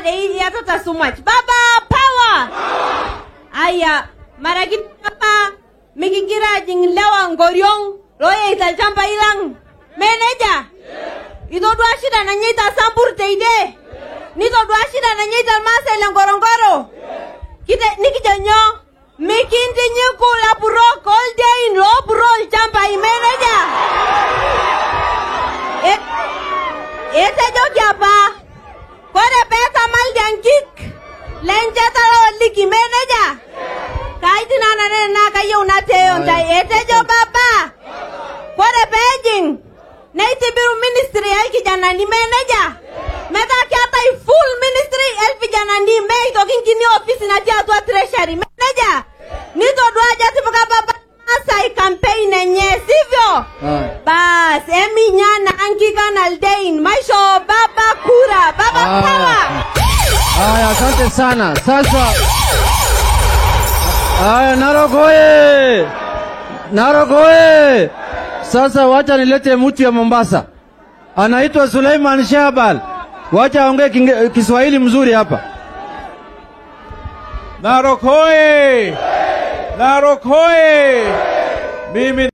Baba dei iyatata sumash. Baba power. Aya maraki apa mikigira ajing lewa ngoriong loyeita ilchambai lang. Meneja. Itodua shida nanyeita Sambur teide. Nitodua shida nanyeita Ilmaasai le Ngorongoro. Nikijo nyoo mikintinyiku lapurok oldein loopuroo ilchambai. Meneja. Etejoki apa kore peetamal nkik lencheta looliki. Meneja. Kaiti naa nanu naa kayieu nateyo ntae. Etejo baba kore peejing neitibiru ministry elkijanani. Meneja. Metaa keetae full ministry elkijanani meitoki nkini ofisi natii atua treasury. Meneja. Nitodua ajo etipika baba Maasai campaign enye, sivyo? Bas, eminya na nkika na ldein. Maisho baba kura. Baba power. Haya, asante sana. Sasa haya, Narok oye! Narok oye! Sasa wacha nilete mtu ya Mombasa. Anaitwa Suleiman Shahbal. Wacha aongee Kiswahili mzuri hapa. Narok hoye! Narok hoye! Mimi